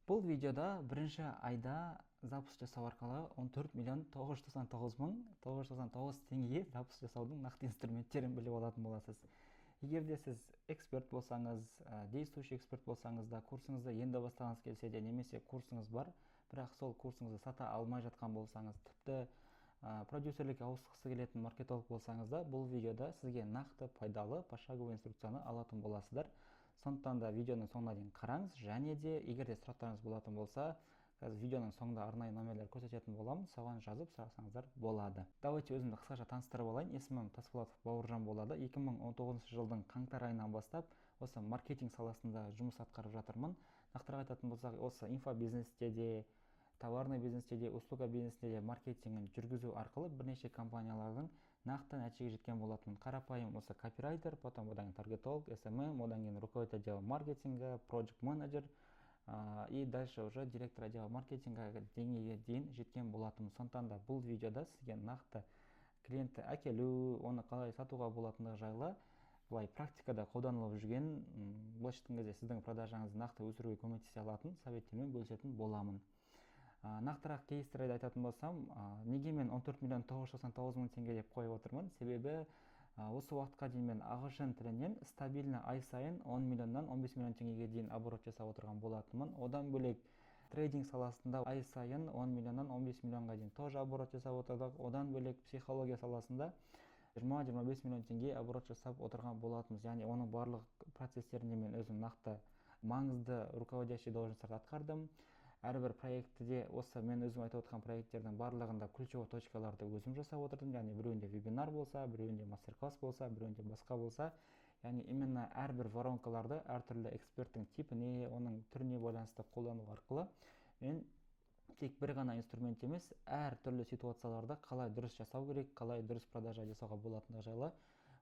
Бұл видеода бірінші айда запуск жасау арқылы 14 миллион 999 мың 999 теңгеге запуск жасаудың нақты инструменттерін біліп алатын боласыз. Егер де сіз эксперт болсаңыз, действующий эксперт болсаңыз да, курсыңызды енді бастағыңыз келсе де, немесе курсыңыз бар, бірақ сол курсыңызды сата алмай жатқан болсаңыз, тіпті продюсерлікке ауысқысы келетін маркетолог болсаңыз да, бұл видеода сізге нақты пайдалы пошаговый инструкцияны алатын боласыздар. Сондықтан да видеоның соңына дейін қараңыз, және де егер де сұрақтарыңыз болатын болса, қазір видеоның соңында арнайы номерлер көрсететін боламын, соған жазып сұрасаңыздар болады. Давайте өзімді қысқаша таныстырып алайын. Есімім Тасболатов Бауыржан болады. 2019 жылдың қаңтар айынан бастап осы маркетинг саласында жұмыс атқарып жатырмын. Нақтырақ айтатын болсақ, осы инфобизнесте де, товарный бизнесте де, услуга бизнесінде де маркетингін жүргізу арқылы бірнеше компаниялардың нақты нәтижеге жеткен болатынмын. Қарапайым осы копирайтер, потом одан кейін таргетолог, SMM, одан кейін руководитель отдела маркетинга, project менеджер и дальше уже директор отдела маркетинга деңгейге дейін жеткен болатынмын. Сондықтан да бұл видеода сізге нақты клиентті әкелу, оны қалай сатуға болатындығы жайлы былай практикада қолданылып жүрген, былайша айтқан кезде, сіздің продажаңызды нақты өсіруге көмектесе алатын советтермен бөлісетін боламын. Нақтырақ кейстерді айтатын болсам, неге мен 14 миллион 999 мың теңге деп қойып отырмын? Себебі осы уақытқа дейін мен ағылшын тілінен стабильно ай сайын 10 миллионнан 15 миллион теңгеге дейін оборот жасап отырған болатынмын. Одан бөлек, трейдинг саласында ай сайын 10 миллионнан 15 миллионға дейін тоже оборот жасап отырдық. Одан бөлек, психология саласында 20-25 миллион теңге оборот жасап отырған болатынбыз. Яғни оның барлық процесстерінде мен өзім нақты маңызды руководящий должностьтарды атқардым. Әрбір проектіде, осы мен өзім айтып отырған проекттердің барлығында ключевой точкаларды өзім жасап отырдым. Яғни біреуінде вебинар болса, біреуінде мастер класс болса, біреуінде басқа болса, яғни именно әрбір воронкаларды әртүрлі эксперттің типіне, оның түріне байланысты қолдану арқылы мен тек бір ғана инструмент емес, әртүрлі ситуацияларда қалай дұрыс жасау керек, қалай дұрыс продажа жасауға болатындығы жайлы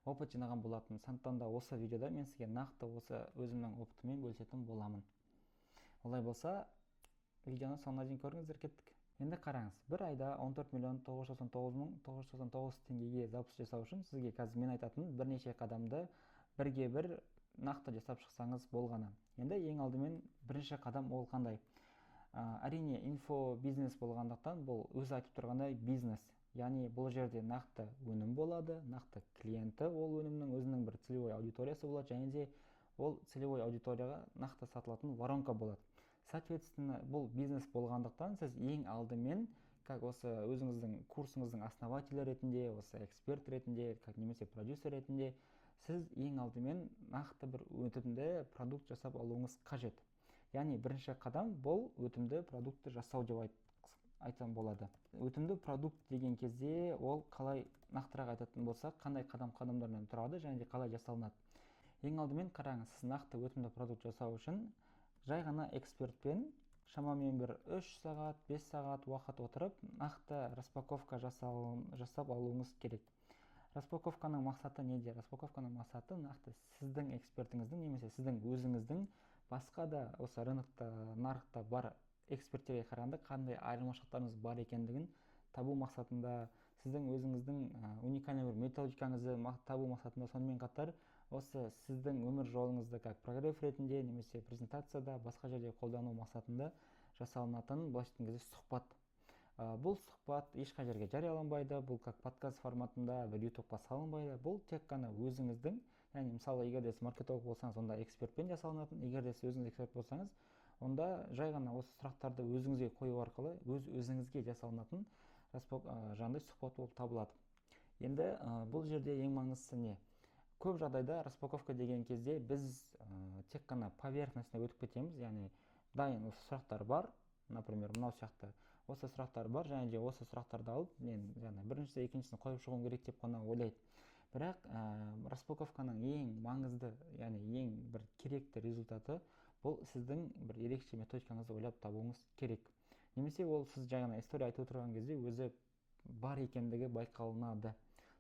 опыт жинаған болатынмын. Сондықтан да осы видеода мен сізге нақты осы өзімнің опытыммен бөлісетін боламын. Олай болса, видеоны соңына дейін көріңіздер. Кеттік. Енді қараңыз, бір айда 14 миллион 999 мың 999 теңгеге запуск жасау үшін сізге қазір мен айтатын бірнеше қадамды бірге бір нақты жасап шықсаңыз болғаны. Енді ең алдымен бірінші қадам ол қандай? Әрине, инфо бизнес болғандықтан, бұл өзі айтып тұрғандай бизнес, яғни бұл жерде нақты өнім болады, нақты клиенті, ол өнімнің өзінің бір целевой аудиториясы болады және де ол целевой аудиторияға нақты сатылатын воронка болады. Соответственно, бұл бизнес болғандықтан, сіз ең алдымен как осы өзіңіздің курсыңыздың основателі ретінде, осы эксперт ретінде, как немесе продюсер ретінде сіз ең алдымен нақты бір өтімді продукт жасап алуыңыз қажет. Яғни бірінші қадам бұл өтімді продуктты жасау деп айтсам болады. Өтімді продукт деген кезде ол қалай, нақтырақ айтатын болсақ, қандай қадамдардан тұрады және де қалай жасалынады? Ең алдымен қараңыз, сіз нақты өтімді продукт жасау үшін жай ғана экспертпен шамамен бір 3 сағат, 5 сағат уақыт отырып, нақты распаковка жасап алуыңыз керек. Распаковканың мақсаты неде? Распаковканың мақсаты нақты сіздің экспертіңіздің немесе сіздің өзіңіздің басқа да осы рынокта, нарықта бар эксперттерге қарағанда қандай айырмашылықтарыңыз бар екендігін табу мақсатында, сіздің өзіңіздің уникальный бір методикаңызды табу мақсатында, сонымен қатар осы сіздің өмір жолыңызды как прогрев ретінде немесе презентацияда, басқа жерде қолдану мақсатында жасалынатын, былайша айтқан кезде, сұхбат. Бұл сұхбат ешқай жерге жарияланбайды, бұл как подкаст форматында бір ютубқа салынбайды. Бұл тек қана өзіңіздің, яғни мысалы, егер де сіз маркетолог болсаңыз, онда экспертпен жасалынатын, егер де сіз өзіңіз эксперт болсаңыз, онда жай ғана осы сұрақтарды өзіңізге қою арқылы өз өзіңізге жасалынатын жаңағыдай сұхбат болып табылады. Енді бұл жерде ең маңыздысы не? Көп жағдайда распаковка деген кезде біз тек қана поверхностно өтіп кетеміз. Яғни дайын осы сұрақтар бар, например, мынау сияқты осы сұрақтар бар және де осы сұрақтарды алып, мен жаңа біріншісі, екіншісін қойып шығуым керек деп қана ойлайды. Бірақ распаковканың ең маңызды, яғни ең бір керекті результаты бұл сіздің бір ерекше методикаңызды ойлап табуыңыз керек немесе ол сіз жай ғана история айтып отырған кезде өзі бар екендігі байқалынады.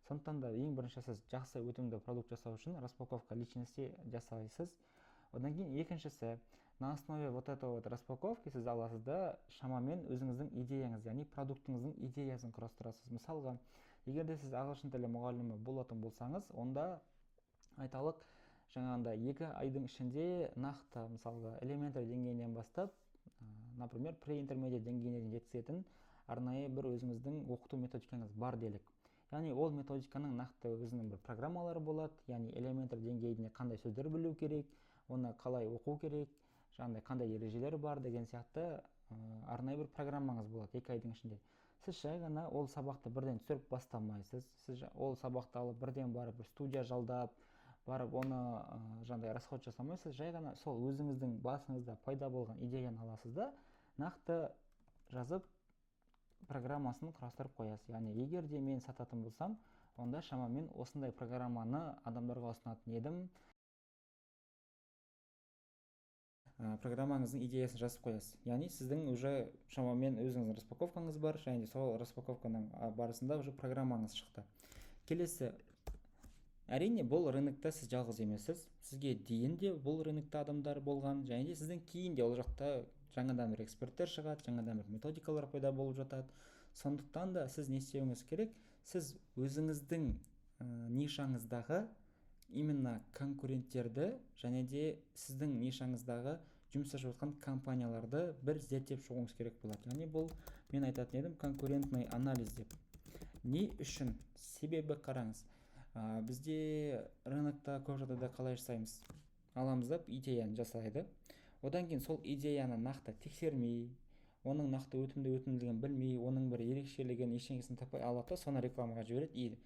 Сондықтан да ең бірінші сіз жақсы өтімді продукт жасау үшін распаковка личности жасайсыз. Одан кейін екіншісі, на основе вот этого вот распаковки сіз аласыз да, шамамен өзіңіздің идеяңыз, яғни продуктыңыздың идеясын құрастырасыз. Мысалға, егер де сіз ағылшын тілі мұғалімі болатын болсаңыз, онда айталық, жаңағындай 2 айдың ішінде нақты, мысалға, elementary деңгейінен бастап Например, pre-intermediate деңгейіне дейін жеткізетін арнайы бір өзіңіздің оқыту методикаңыз бар делік. Яғни ол методиканың нақты өзінің бір программалары болады, яғни elementary деңгейінде қандай сөздер білу керек, оны қалай оқу керек, жаңағыдай қандай ережелер бар деген сияқты арнайы бір программаңыз болады 2 айдың ішінде. Сіз жай ғана ол сабақты бірден түсіріп бастамайсыз. Сіз ол сабақты алып бірден барып бір студия жалдап, барып оны жаңағыдай расход жасамайсыз. Жай ғана сол өзіңіздің басыңызда пайда болған идеяны аласыз да, нақты жазып программасын құрастырып қоясыз. Яғни егер де мен сататын болсам, онда шамамен осындай программаны адамдарға ұсынатын едім. Программаңыздың идеясын жазып қоясыз. Яғни сіздің уже шамамен өзіңіздің распаковкаңыз бар, және де сол распаковканың барысында уже программаңыз шықты. Келесі, әрине бұл рынокта сіз жалғыз емессіз. Сізге дейін де бұл рынокта адамдар болған, және де сізден кейін де ол жақта жаңадан бір эксперттер шығады, жаңадан бір методикалар пайда болып жатады. Сондықтан да сіз не істеуіңіз керек? Сіз өзіңіздің нишаңыздағы именно конкуренттерді және де сіздің нишаңыздағы жұмыс жасап жатқан компанияларды бір зерттеп шығуыңыз керек болады. Яғни бұл мен айтатын едім конкурентный анализ деп. Не үшін? Себебі қараңыз, бізде рынокта көп жағдайда қалай жасаймыз? Аламыз да идеяны жасайды. Одан кейін сол идеяны нақты тексермей, оның нақты өтімді өтімділігін білмей, оның бір ерекшелігін ештеңесін таппай алады да соны рекламаға жібереді и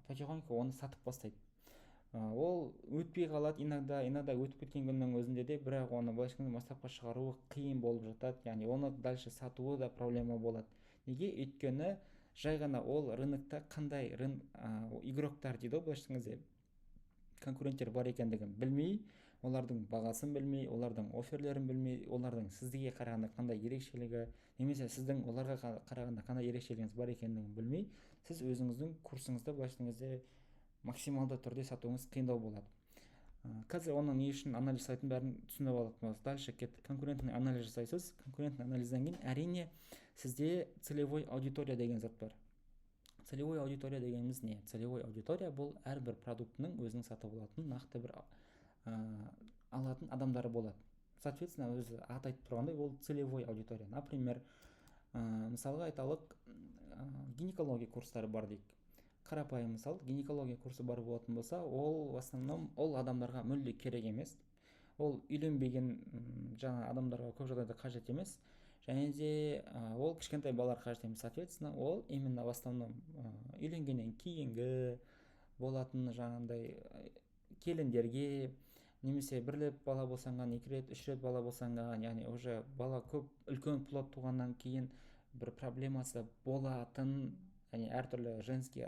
потихоньку оны сатып бастайды. Ол өтпей қалады иногда, иногда өтіп кеткен күннің өзінде де, бірақ оны былайша айтқанда масштабқа шығаруы қиын болып жатады. Яғни оны дальше сатуы да проблема болады. Неге? Өйткені жай ғана ол рынокта қандай игроктар дейді ғой, былайша айтқан кезде конкуренттер бар екендігін білмей, олардың бағасын білмей, олардың оферлерін білмей, олардың сізге қарағанда қандай ерекшелігі немесе сіздің оларға қарағанда қандай ерекшелігіңіз бар екендігін білмей, сіз өзіңіздің курсыңызды былайша айтқан кезде максималды түрде сатуыңыз қиындау болады. Қазір оның не үшін анализ жасайтынын бәрін түсініп алатын боласыз. Дальше кеттік. Конкурентный анализ жасайсыз. Конкурентный анализден кейін әрине сізде целевой аудитория деген зат бар. Целевой аудитория дегеніміз не? Целевой аудитория бұл әрбір продуктының өзінің сатып алатын нақты бір алатын адамдары болады. Соответственно, өзі аты айтып тұрғандай, ол целевой аудитория. Например, мысалға айталық, гинекология курстары бар дейік. Қарапайым мысал, гинекология курсы бар болатын болса, ол в основном ол адамдарға мүлде керек емес. Ол үйленбеген жаңа адамдарға көп жағдайда қажет емес. Және де ол кішкентай балаларға қажет емес. Соответственно, ол именно в основном үйленгеннен кейінгі болатын жаңағындай келіндерге, немесе бір рет бала босанған, 2 рет, 3 рет бала босанған, яғни уже бала көп үлкен плод туғаннан кейін бір проблемасы болатын, яғни әртүрлі женский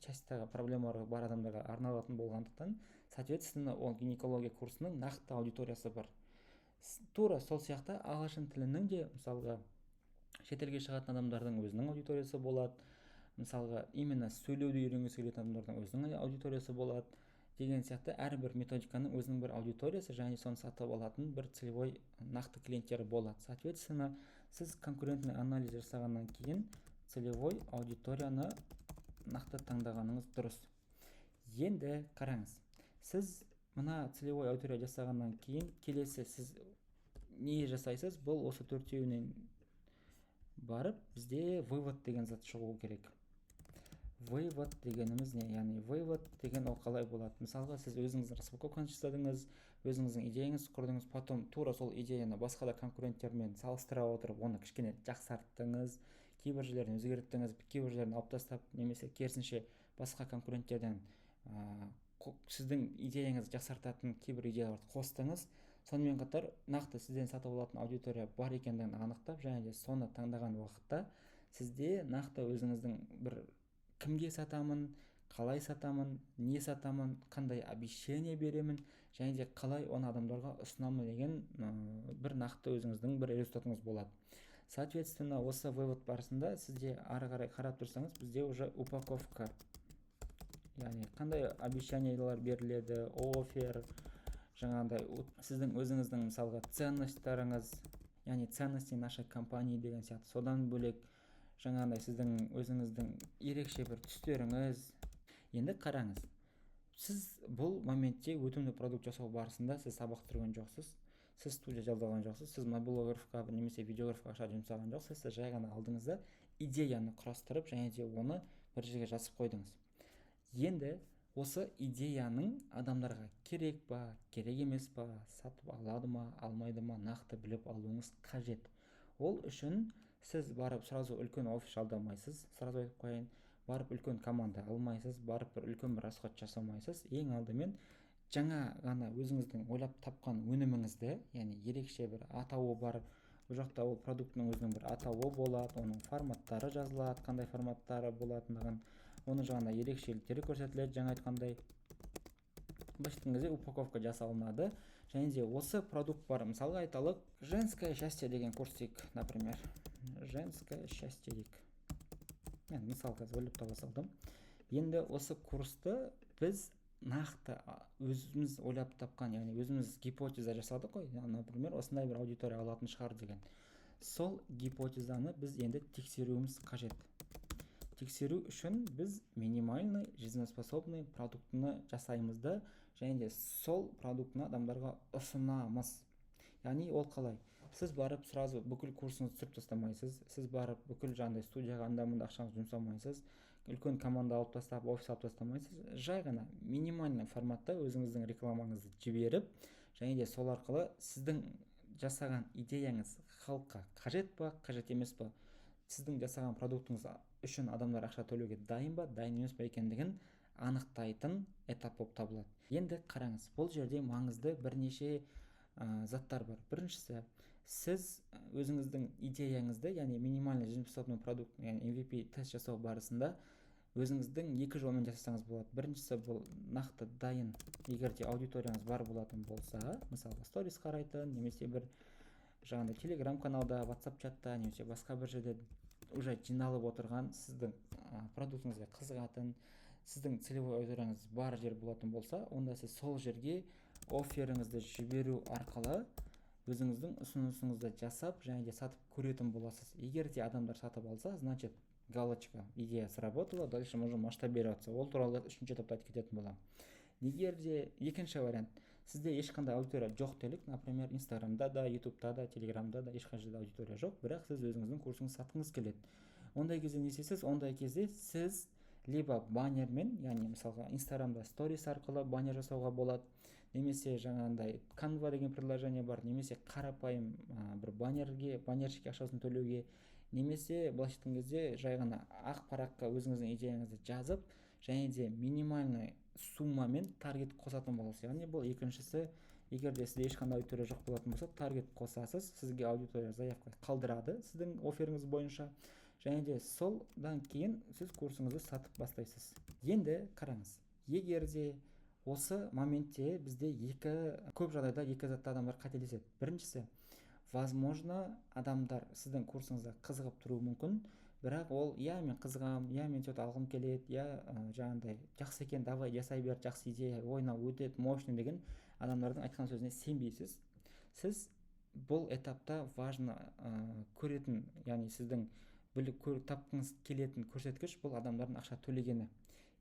частьтағы проблемалар бар адамдарға арналатын болғандықтан, соответственно, ол гинекология курсының нақты аудиториясы бар. Тура сол сияқты ағылшын тілінің де мысалға шетелге шығатын адамдардың өзінің аудиториясы болады, мысалға именно сөйлеуді үйренгісі келетін адамдардың өзінің аудиториясы болады деген сияқты әрбір методиканың өзінің бір аудиториясы және соны сатып алатын бір целевой нақты клиенттері болады. Соответственно, сіз конкурентный анализ жасағаннан кейін целевой аудиторияны нақты таңдағаныңыз дұрыс. Енді қараңыз, сіз мына целевой аудитория жасағаннан кейін келесі сіз не жасайсыз? Бұл осы төртеуінен барып бізде вывод деген зат шығу керек. Вывод дегеніміз не? Яғни вывод деген ол қалай болады? Мысалға, сіз өзіңіздің распаковканы жасадыңыз, өзіңіздің идеяңызды құрдыңыз, потом тура сол идеяны басқа да конкуренттермен салыстыра отырып, оны кішкене жақсарттыңыз, кейбір жерлерін өзгерттіңіз, кейбір жерлерін алып тастап, немесе керісінше басқа конкуренттерден сіздің идеяңызды жақсартатын кейбір идеяларды қостыңыз. Сонымен қатар нақты сізден сатып алатын аудитория бар екендігін анықтап, және де соны таңдаған уақытта сізде нақты өзіңіздің бір кімге сатамын, қалай сатамын, не сатамын, қандай обещание беремін және де қалай оны адамдарға ұсынамын деген бір нақты өзіңіздің бір результатыңыз болады. Соответственно, осы вывод барысында сізде ары қарай қарап тұрсаңыз, бізде уже упаковка, яғни қандай обещаниялар беріледі, офер, жаңағыдай сіздің өзіңіздің мысалға ценностьтарыңыз, яғни ценности нашей компании деген сияқты. Содан бөлек жаңағыдай сіздің өзіңіздің ерекше бір түстеріңіз. Енді қараңыз, сіз бұл моментте өтімді продукт жасау барысында сіз сабақ түсірген жоқсыз. Сіз студия жалдаған жоқсыз, сіз мобилографқа немесе видеографқа ақша жұмсаған жоқсыз. Сіз жай ғана алдыңыз да, идеяны құрастырып және де оны бір жерге жазып қойдыңыз. Енді осы идеяның адамдарға керек па, керек емес па, сатып алады ма, алмайды ма, нақты біліп алуыңыз қажет. Ол үшін сіз барып сразу үлкен офис жалдамайсыз, сразу айтып қояйын, барып үлкен команда алмайсыз, барып бір үлкен бір расход жасамайсыз. Ең алдымен жаңа ғана өзіңіздің ойлап тапқан өніміңізді, яғни ерекше бір атауы бар, бұл жақта ол продуктінің өзінің бір атауы болады, оның форматтары жазылады, қандай форматтары болатындығын, оның жаңағыдай ерекшеліктері көрсетіледі, жаңа айтқандай, былайша айтқан кезде, упаковка жасалынады. Және де осы продукт бар, мысалға, айталық, «Женское счастье» деген курс дейік, например, «Женское счастье» дейік. Мен мысал қазір ойлап таба салдым. Енді осы курсты біз нақты өзіміз ойлап тапқан, яғни өзіміз гипотеза жасадық қой, например, осындай бір аудитория алатын шығар деген. Сол гипотезаны біз енді тексеруіміз қажет. Тексеру үшін біз минимальный жизнеспособный продуктыны жасаймыз да, және де сол продуктыны адамдарға ұсынамыз. Яғни ол қалай? Сіз барып сразу бүкіл курсыңызды түсіріп тастамайсыз, сіз барып бүкіл жаңағыдай студияға анда мында ақшаңызды жұмсамайсыз, үлкен команда алып тастап, офис алып тастамайсыз. Жай ғана минимальный форматта өзіңіздің рекламаңызды жіберіп және де сол арқылы сіздің жасаған идеяңыз халыққа қажет па, қажет емес па, сіздің жасаған продуктыңыз үшін адамдар ақша төлеуге дайын ба, дайын емес па екендігін анықтайтын этап болып табылады. Енді қараңыз, бұл жерде маңызды бірнеше заттар бар. Біріншісі, сіз өзіңіздің идеяңызды, яғни минимальный жизнеспособный продукт, яғни MVP тест жасау барысында өзіңіздің екі жолмен жасасаңыз болады. Біріншісі, бұл нақты дайын, егер де аудиторияңыз бар болатын болса, мысалы, сторис қарайтын немесе бір жаңағыдай Телеграм каналда, WhatsApp чатта немесе басқа бір жерде уже жиналып отырған, сіздің продуктыңызға қызығатын, сіздің целевой аудиторияңыз бар жер болатын болса, онда сіз сол жерге офферіңізді жіберу арқылы өзіңіздің ұсынысыңызды жасап және де сатып көретін боласыз. Егер де адамдар сатып алса, значит, галочка, идея сработала, дальше можем масштабироваться. Ол туралы үшінші этапта айтып кететін боламын. Егер де екінші вариант, сізде ешқандай аудитория жоқ делік, например, Инстаграмда да, Ютубта да, Телеграмда да, ешқай жерде аудитория жоқ, бірақ сіз өзіңіздің курсыңызды сатқыңыз келеді. Ондай кезде не істейсіз? Ондай кезде сіз либо баннермен, яғни мысалға, Инстаграмда сторис арқылы баннер жасауға болады, немесе жаңағындай Canva деген приложение бар, немесе қарапайым бір баннерге, баннерщикке ақшасын төлеуге, немесе былайша айтқан кезде, жай ғана ақ параққа өзіңіздің идеяңызды жазып және де минимальный суммамен таргет қосатын боласыз. Яғни бұл екіншісі, егер де сізде ешқандай аудитория жоқ болатын болса, таргет қосасыз, сізге аудитория заявка қалдырады сіздің офферіңіз бойынша және де содан кейін сіз курсыңызды сатып бастайсыз. Енді қараңыз, егер де осы моментте бізде екі, көп жағдайда екі затта адамдар қателеседі. Біріншісі, возможно, адамдар сіздің курсыңызға қызығып тұруы мүмкін, бірақ ол «иә, мен қызығамын, иә, мен че то алғым келеді, иә, жаңағындай жақсы екен, давай, жасай бер, жақсы идея, ой, мынау өтеді, мощный» деген адамдардың айтқан сөзіне сенбейсіз. Сіз бұл этапта важно көретін, яғни сіздің біліп тапқыңыз келетін көрсеткіш — бұл адамдардың ақша төлегені.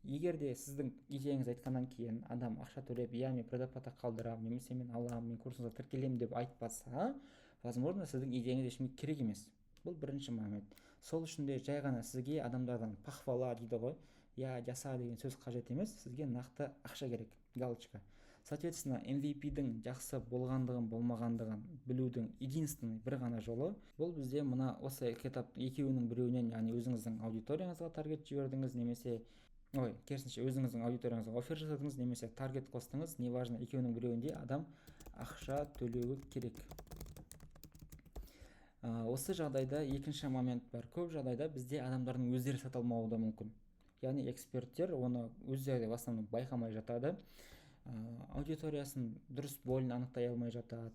Егер де сіздің идеяңызды айтқаннан кейін адам ақша төлеп, «иә, мен предоплата қалдырамын» немесе «мен аламын, мен курсыңызға тіркелемін» деп айтпаса, возможно, сіздің идеяңыз ешкімге керек емес. Бұл бірінші момент. Сол үшін де жай ғана сізге адамдардан похвала дейді ғой, иә, жаса деген сөз қажет емес, сізге нақты ақша керек, галочка. Соответственно, MVP-дің жақсы болғандығын, болмағандығын білудің единственный бір ғана жолы — бұл бізде мына осы екі этап екеуінің біреуінен, яғни өзіңіздің аудиторияңызға таргет жібердіңіз немесе, ой, керісінше, өзіңіздің аудиторияңызға оффер жасадыңыз немесе таргет қостыңыз, неважно, екеуінің біреуінде адам ақша төлеуі керек. Осы жағдайда екінші момент бар. Көп жағдайда бізде адамдардың өздері сата алмауы да мүмкін, яғни эксперттер оны өздері де в основном байқамай жатады, аудиториясын дұрыс болін анықтай алмай жатады,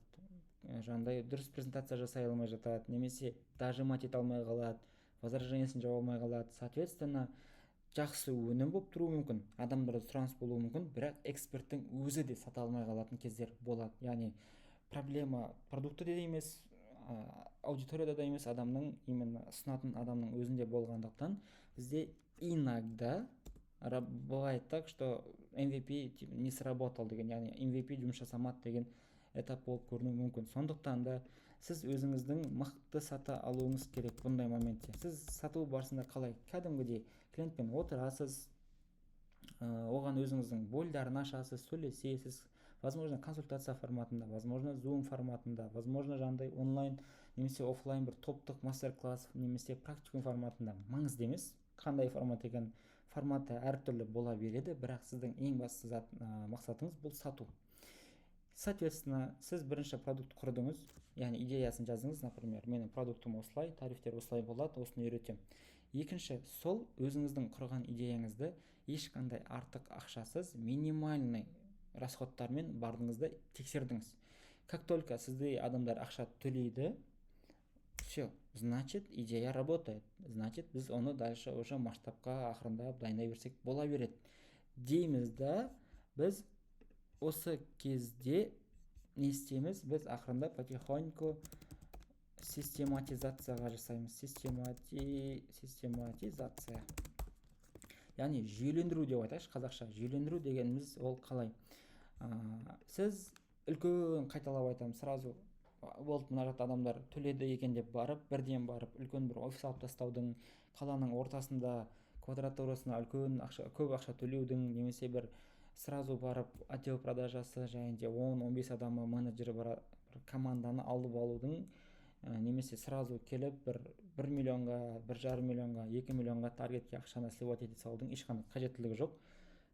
жаңағыдай дұрыс презентация жасай алмай жатады немесе дожимать ете алмай қалады, возражениесін жаба алмай қалады. Соответственно, жақсы өнім болып тұруы мүмкін, адамдарда сұраныс болуы мүмкін, бірақ эксперттің өзі де сата алмай қалатын кездер болады. Яғни проблема продуктіде де емес, аудиторияда да емес, адамның, именно ұсынатын адамның өзінде болғандықтан, бізде иногда бывает так, что MVP не сработал деген, яғни MVP жұмыс жасамады деген. этап болып көрінуі мүмкін. Сондықтан да сіз өзіңіздің мықты сата алуыңыз керек. Бұндай моментте сіз сату барысында қалай? Кәдімгідей клиентпен отырасыз, оған өзіңіздің больдарын ашасыз, сөйлесесіз. Возможно, консультация форматында, возможно, Зум форматында, возможно, жаңағыдай онлайн немесе офлайн бір топтық мастер класс немесе практикум форматында. Маңызды емес қандай формат екен, форматы әртүрлі бола береді, бірақ сіздің ең басты мақсатыңыз бұл сату. Соответственно, сіз бірінші продукт құрдыңыз, яғни идеясын жаздыңыз. Например, менің продуктым осылай, тарифтер осылай болады, осыны үйретемін. Екінші, сол өзіңіздің құрған идеяңызды ешқандай артық ақшасыз, минимальный расходтармен бардыңыз да тексердіңіз. Как только сізде адамдар ақша төлейді, все, значит, идея работает, значит, біз оны дальше уже масштабқа ақырындап дайындай берсек бола береді дейміз да. Біз осы кезде не істейміз? Біз ақырындап, потихоньку систематизацияға жасаймыз. Систематизация, яғни жүйелендіру деп айтайықшы қазақша. Жүйелендіру дегеніміз ол қалай? Сіз үлкен, қайталап айтамын, сразу болды, мына жақта адамдар төледі екен деп барып, бірден барып үлкен бір офис алып тастаудың, қаланың ортасында квадратурасына үлкен ақша, көп ақша төлеудің немесе бір сразу барып отдел продажасы және де 10-15 адамы, менеджері бар бір команданы алып алудың, немесе сразу келіп 1 миллионға, 1,5 миллионға, 2 миллионға таргетке ақшаны сливать ете салудың ешқандай қажеттілігі жоқ.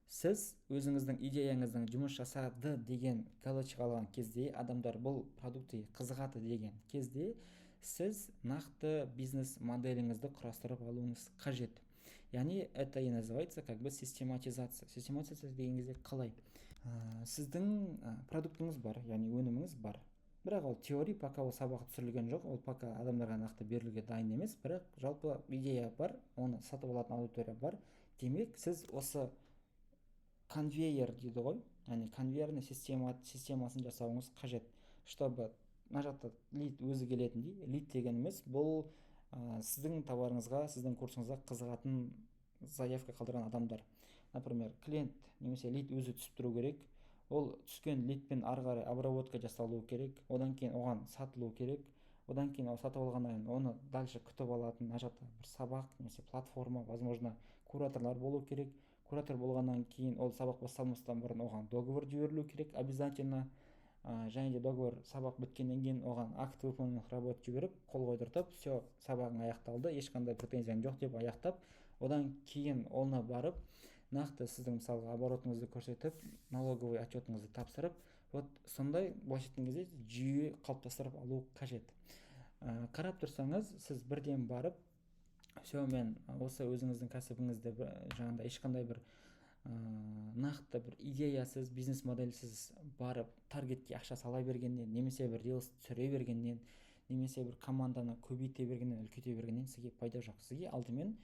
Сіз өзіңіздің идеяңыздың жұмыс жасады деген галочка алған кезде, адамдар бұл продуктіге қызығады деген кезде, сіз нақты бизнес моделіңізді құрастырып алуыңыз қажет. Яғни это и называется как бы систематизация. Систематизация деген кезде қалай? Сіздің продуктыңыз бар, яғни өніміңіз бар, бірақ ол теория, пока ол сабақ түсірілген жоқ, ол пока адамдарға нақты берілуге дайын емес. Бірақ жалпы идея бар, оны сатып алатын аудитория бар. Демек, сіз осы конвейер дейді ғой, яғни конвейерный системасын жасауыңыз қажет, чтобы мына жақта лид өзі келетіндей. Лид дегеніміз бұл сіздің товарыңызға, сіздің курсыңызға қызығатын, заявка қалдырған адамдар. Например, клиент немесе лид өзі түсіп тұру керек. Ол түскен лидпен ары қарай обработка жасалуы керек, одан кейін оған сатылу керек, одан кейін ол сатып алғаннан кейін оны дальше күтіп алатын мына жақта бір сабақ немесе платформа, возможно, кураторлар болу керек. Куратор болғаннан кейін, ол сабақ басталмастан бұрын оған договор жіберілу керек обязательно, және де договор, сабақ біткеннен кейін оған акт выполненных работ жіберіп, қол қойдыртып, все, сабағың аяқталды, ешқандай претензияң жоқ деп аяқтап, одан кейін оны барып нақты сіздің, мысалға, оборотыңызды көрсетіп, налоговый отчетыңызды тапсырып, вот сондай, былайша айтқан кезде, жүйе қалыптастырып алу қажет. Қарап тұрсаңыз, сіз бірден барып, все, мен осы өзіңіздің кәсібіңізді жаңағыдай ешқандай бір нақты бір идеясыз, бизнес модельсіз барып таргетке ақша сала бергеннен немесе бір рилс түсіре бергеннен немесе бір команданы көбейте бергеннен, үлкейте бергеннен сізге пайда жоқ. Сізге алдымен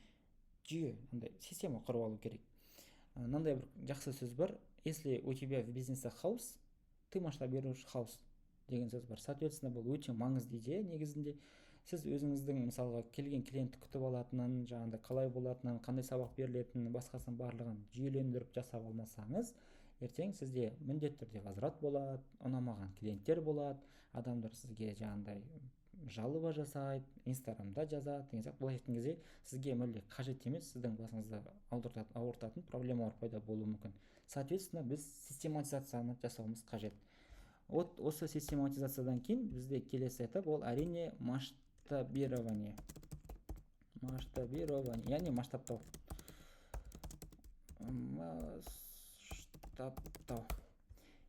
жүйе, андай система құрып алу керек. Мынандай бір жақсы сөз бар: «Если у тебя в бизнесе хаос, ты масштабируешь хаос» деген сөз бар. Соответственно, бұл өте маңызды идея негізінде. Сіз өзіңіздің, мысалға, келген клиентті күтіп алатынын, жаңағыдай қалай болатынын, қандай сабақ берілетінін, басқасының барлығын жүйелендіріп жасап алмасаңыз, ертең сізде міндетті түрде возврат болады, ұнамаған клиенттер болады, адамдар сізге жаңағындай жалоба жасайды, Инстаграмда жазады деген сияқты. Былайша айтқан кезде, сізге мүлде қажет емес, сіздің басыңызды ауыртатын проблемалар пайда болуы мүмкін. Соответственно, біз систематизацияны жасауымыз қажет. Вот осы систематизациядан кейін бізде келесі этап ол, әрине, масштабирование. Масштабирование, яғни масштабтау. Масштабтау.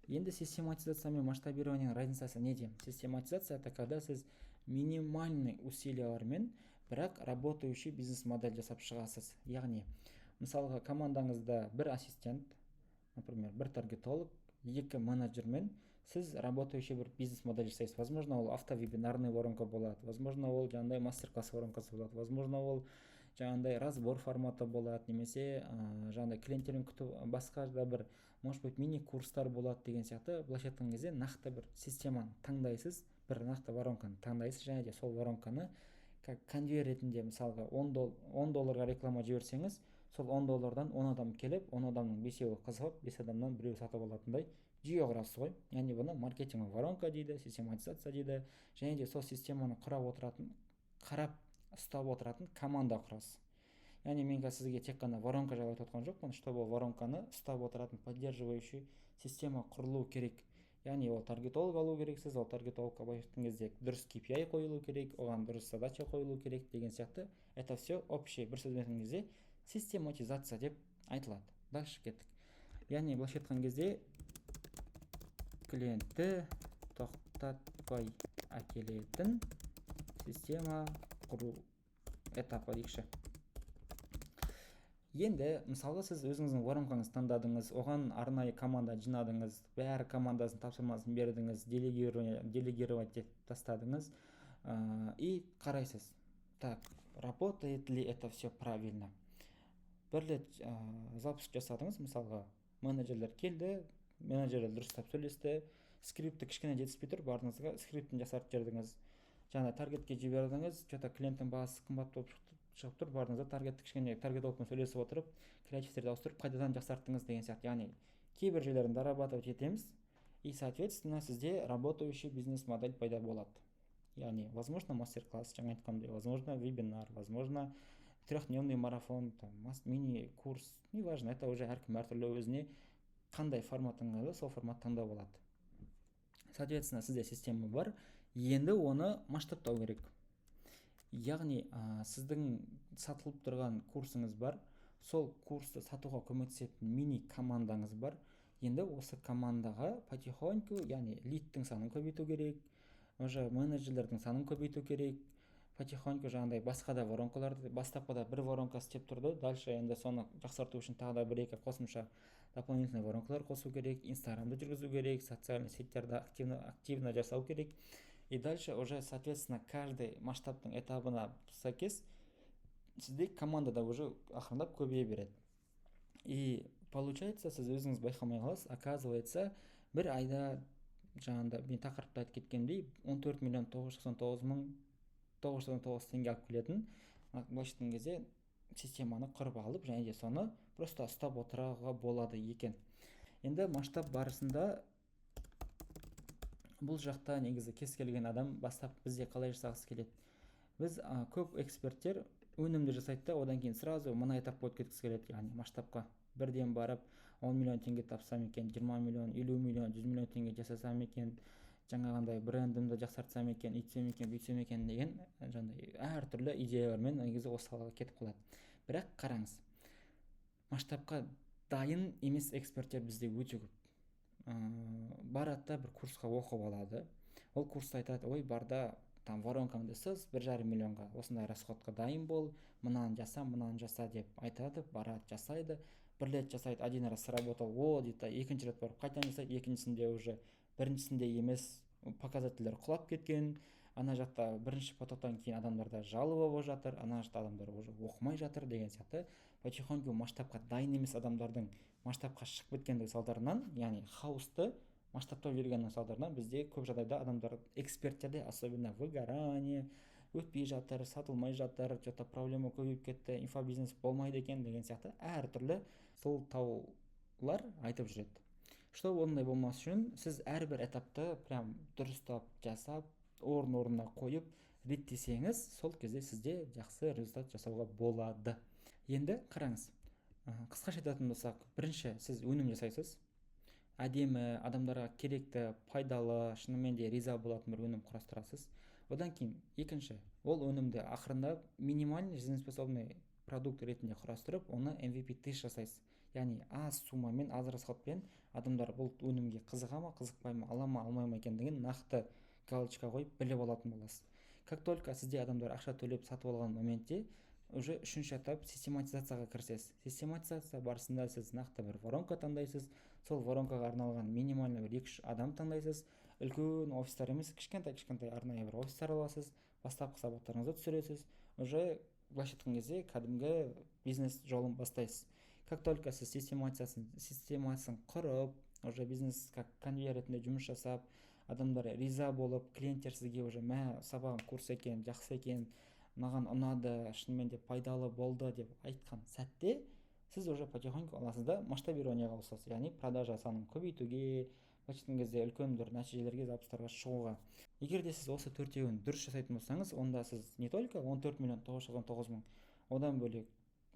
Енді систематизация мен масштабированиенің разницасы неде? Систематизация — это когда сіз минимальный усилиялармен, бірақ работающий бизнес модель жасап шығасыз. Яғни, мысалға, командаңызда бір ассистент, например, бір таргетолог, екі менеджермен сіз работающий бір бизнес модель жасайсыз. Возможно, ол автовебинарный воронка болады, возможно, ол жаңағыдай мастер класс воронкасы болады, возможно, ол жаңағындай разбор форматы болады немесе жаңағыдай клиенттермен күтіп, басқа да бір, может быть, мини курстар болады деген сияқты. Былайша айтқан кезде, нақты бір системаны таңдайсыз, бір нақты воронканы таңдайсыз және де сол воронканы как конвейер ретінде, мысалға, 10 долларға реклама жіберсеңіз, сол 10 доллардан 10 адам келіп, 10 адамның бесеуі қызығып, бес адамнан біреуі сатып алатындай. Жүйе құрасыз ғой, яғни бұны маркетинговый воронка дейді, систематизация дейді. Және де сол системаны құрап отыратын, қарап ұстап отыратын команда құрасыз. Яғни мен қазір сізге тек қана воронка жайлы айтып отқан жоқпын, чтобы воронканы ұстап отыратын поддерживающий система құрылу керек. Яғни ол таргетолог алу керексіз, ол таргетологқа, былайша айтқан кезде, дұрыс KPI қойылу керек, оған дұрыс задача қойылу керек деген сияқты. Это все общий бір сөзбен айтқан кезде систематизация деп айтылады. Дальше кеттік. Яғни былайша айтқан кезде, клиентті тоқтатпай әкелетін система құру этапы дейікші. Енді, мысалы, сіз өзіңіздің воронкаңызды таңдадыңыз, оған арнайы команда жинадыңыз, бәрі командасының тапсырмасын бердіңіз, делегировать етіп тастадыңыз и қарайсыз: так, работает ли это все правильно? Бір рет запуск жасадыңыз, мысалға, менеджерлер келді, менеджерлер дұрыстап сөйлесті, скрипті кішкене жетіспей тұр, бардыңыз, скриптін жасартып жібердіңіз. Жаңа таргетке жібердіңіз, че то клиенттің бағасы қымбат болып шығып тұр, бардыңыз да, таргетті кішкене таргетологпен сөйлесіп отырып, креативтерді ауыстырып, қайтадан жақсарттыңыз деген сияқты. Яғни кейбір жерлерін дорабатывать етеміз, и, соответственно, сізде работающий бизнес модель пайда болады. Яғни, возможно, мастер класс, жаңа айтқандай, возможно, вебинар, возможно, трехдневный марафон, там, мини курс, неважно, это уже әркім әртүрлі, өзіне қандай формат ыңғайлы, сол формат таңдап алады. Соответственно, сізде система бар, енді оны масштабтау керек. Яғни сіздің сатылып тұрған курсыңыз бар, сол курсты сатуға көмектесетін мини командаңыз бар. Енді осы командаға потихоньку, яғни лидтің санын көбейту керек, уже менеджерлердің санын көбейту керек. Потихоньку жаңағыдай басқа да воронкаларды, бастапқыда бір воронка істеп тұрды, дальше енді соны жақсарту үшін тағы да бір екі қосымша дополнительный воронкалар қосу керек, Инстаграмды жүргізу керек, социальный сетьтерді активно жасау керек. И дальше уже, соответственно, каждый масштабтың этабына сәйкес сізде команда да уже ақырындап көбейе береді. И получается, сіз өзіңіз байқамай қаласыз, оказывается, бір айда, жаңағыда мен тақырыпта айтып кеткендей, 14 миллион 999 мың 999 теңге алып келетін, былайша айтқан кезде, системаны құрып алып және де соны просто ұстап отыруға болады екен. Енді масштаб барысында бұл жақта негізі кез келген адам бастап бізде қалай жасағысы келеді? Біз көп эксперттер өнімді жасайды да, одан кейін сразу мына этапқа өтіп кеткісі келеді, яғни масштабқа бірден барып, 10 миллион теңге тапсам екен, 20 миллион, 50 миллион, 100 миллион теңге жасасам екен, жаңағындай брендімді жақсартсам екен, үйтсем екен, бүйтсем екен деген жаңағыдай әртүрлі идеялармен негізі осы салаға кетіп қалады. Бірақ қараңыз, масштабқа дайын емес эксперттер бізде өте көп. Барады да, бір курсқа оқып алады, ол курста айтады: «Ой, бар да, там воронкаңды сыз, 1,5 миллионға осындай расходқа дайын бол, мынаны жаса, мынаны жаса», — деп айтады. Барады, жасайды, бір рет жасайды, один раз сработал, о дейді да, екінші рет барып қайтадан жасайды. Екіншісінде уже біріншісінде емес, показательдер құлап кеткен, ана жақта бірінші потоктан кейін адамдарда жалоба болып жатыр, ана жақта адамдар уже оқымай жатыр деген сияқты. Потихоньку масштабқа дайын емес адамдардың масштабқа шығып кеткендігі салдарынан, яғни хаосты масштабтап жібергеннің салдарынан, бізде көп жағдайда адамдар, эксперттерде особенно, выгорание, өтпей жатыр, сатылмай жатыр, че то проблема көбейіп кетті, инфобизнес болмайды екен деген сияқты әртүрлі сылтаулар айтып жүреді. Чтобы ондай болмас үшін, сіз әрбір этапты прям дұрыстап жасап, орын орнына қойып реттесеңіз, сол кезде сізде жақсы результат жасауға болады. Енді қараңыз, қысқаша айтатын болсақ, бірінші сіз өнім жасайсыз, әдемі, адамдарға керекті, пайдалы, шынымен де риза болатын бір өнім құрастырасыз. Одан кейін екінші, ол өнімді ақырындап минимальный жизнеспособный продукт ретінде құрастырып, оны MVP тест жасайсыз. Яғни аз суммамен, аз расходпен адамдар бұл өнімге қызыға ма, қызықпай ма, ала ма, алмай ма екендігін нақты галочка қойып, біліп алатын боласыз. Как только сізде адамдар ақша төлеп сатып алған моментте, уже үшінші этап — систематизацияға кірісесіз. Систематизация барысында сіз нақты бір воронка таңдайсыз, сол воронкаға арналған минимальный бір екі үш адам таңдайсыз. Үлкен офистар емес, кішкентай кішкентай арнайы бір офистар аласыз, бастапқы сабақтарыңызды түсіресіз, уже, былайша айтқан кезде, кәдімгі бизнес жолын бастайсыз. Как только сіз системасын құрып, уже бизнес как конвейер ретінде жұмыс жасап, адамдар риза болып, клиенттер сізге уже: «Мә, сабағың, курс екен, жақсы екен, маған ұнады, шынымен де пайдалы болды», — деп айтқан сәтте, сіз уже потихоньку аласыз да, масштабированиеға ауысасыз, яғни продажа санын көбейтуге. Былайша айтқан кезде, үлкен бір нәтижелерге, запустарға шығуға. Егер де сіз осы төртеуін дұрыс жасайтын болсаңыз, онда сіз не только 14 миллион 999 мың, одан бөлек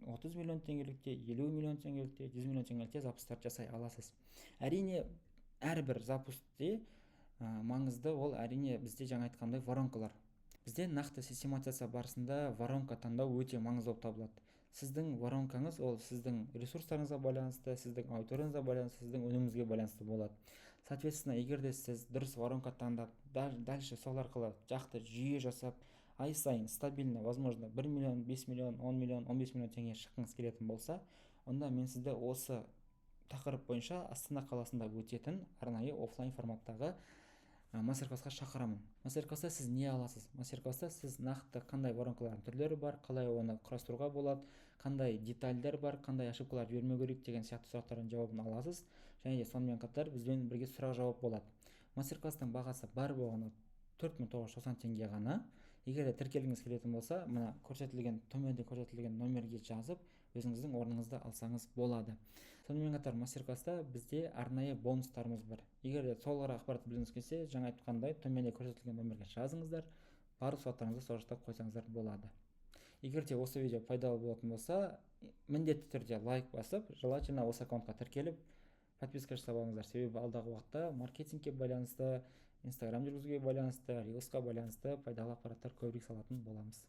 30 миллион теңгелікте, 50 миллион теңгелікте, 100 миллион теңгелікте запустар жасай аласыз. Әрине, әрбір запускте маңызды ол, әрине, бізде жаңа айтқандай воронкалар. Бізде нақты систематизация барысында воронка таңдау өте маңызды болып табылады. Сіздің воронкаңыз ол сіздің ресурстарыңызға байланысты, сіздің аудиторияңызға байланысты, сіздің өніміңізге байланысты болады. Соответственно, егер де сіз дұрыс воронка таңдап, дальше сол арқылы жақты жүйе жасап, ай сайын стабильно, возможно, 1 миллион, 5 миллион, 10 миллион, 15 миллион теңге шыққыңыз келетін болса, онда мен сізді осы тақырып бойынша Астана қаласында өтетін арнайы офлайн форматтағы мастер классқа шақырамын. Мастер класста сіз не аласыз? Мастер класста сіз нақты қандай воронкалардың түрлері бар, қалай оны құрастыруға болады, қандай детальдер бар, қандай ошибкалар жібермеу керек деген сияқты сұрақтардың жауабын аласыз. Және де сонымен қатар бізбен бірге сұрақ жауап болады. Мастер класстың бағасы бар болғаны 4990 теңге ғана. Егер де тіркелгіңіз келетін болса, мына көрсетілген, төменде көрсетілген номерге жазып, өзіңіздің орныңызды алсаңыз болады. Сонымен қатар мастер класста бізде арнайы бонустарымыз бар. Егер де толығырақ ақпарат білгіңіз келсе, жаңа айтқандай, төменде көрсетілген номерге жазыңыздар, барлық сұрақтарыңызды сол жақта қойсаңыздар болады. Егер де осы видео пайдалы болатын болса, міндетті түрде лайк басып, желательно осы аккаунтқа тіркеліп, подписка жасап алыңыздар. Себебі алдағы уақытта маркетингке байланысты, Инстаграм жүргізуге байланысты, рилсқа байланысты пайдалы ақпараттар көбірек салатын боламыз.